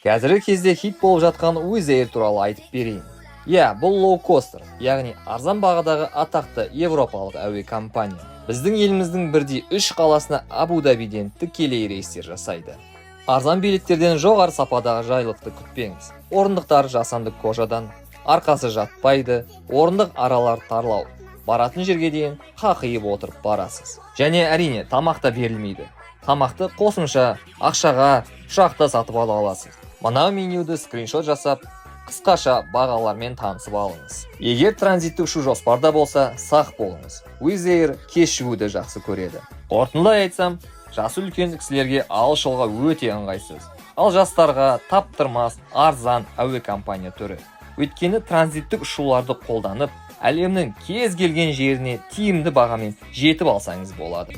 Қазіргі кезде хит болып жатқан Wizz Air туралы айтып берейін. Иә, бұл лоукостер, яғни арзан бағадағы атақты европалық әуе компания. Біздің еліміздің бірдей үш қаласына Абу-Дабиден тікелей рейстер жасайды. Арзан билеттерден жоғары сападағы жайлылықты күтпеңіз. Орындықтары жасанды кожадан, арқасы жатпайды, орындық аралар тарлау. Баратын жерге дейін қақиып отырып барасыз. Және, әрине, тамақ та берілмейді. Тамақты қосымша ақшаға ұшақта сатып ала аласыз. Мына менюді скриншот жасап, қысқаша бағалармен танысып алыңыз. Егер транзитті ұшу жоспарда болса, сақ болыңыз. Wizz Air кешігуді жақсы көреді. Қорытындылай айтсам, жасы үлкен кісілерге алыс жолға өте ыңғайсыз. Ал жастарға таптырмас арзан әуе компания түрі. Өйткені транзиттік ұшуларды қолданып, әлемнің кез келген жеріне тиімді бағамен жетіп алсаңыз болады.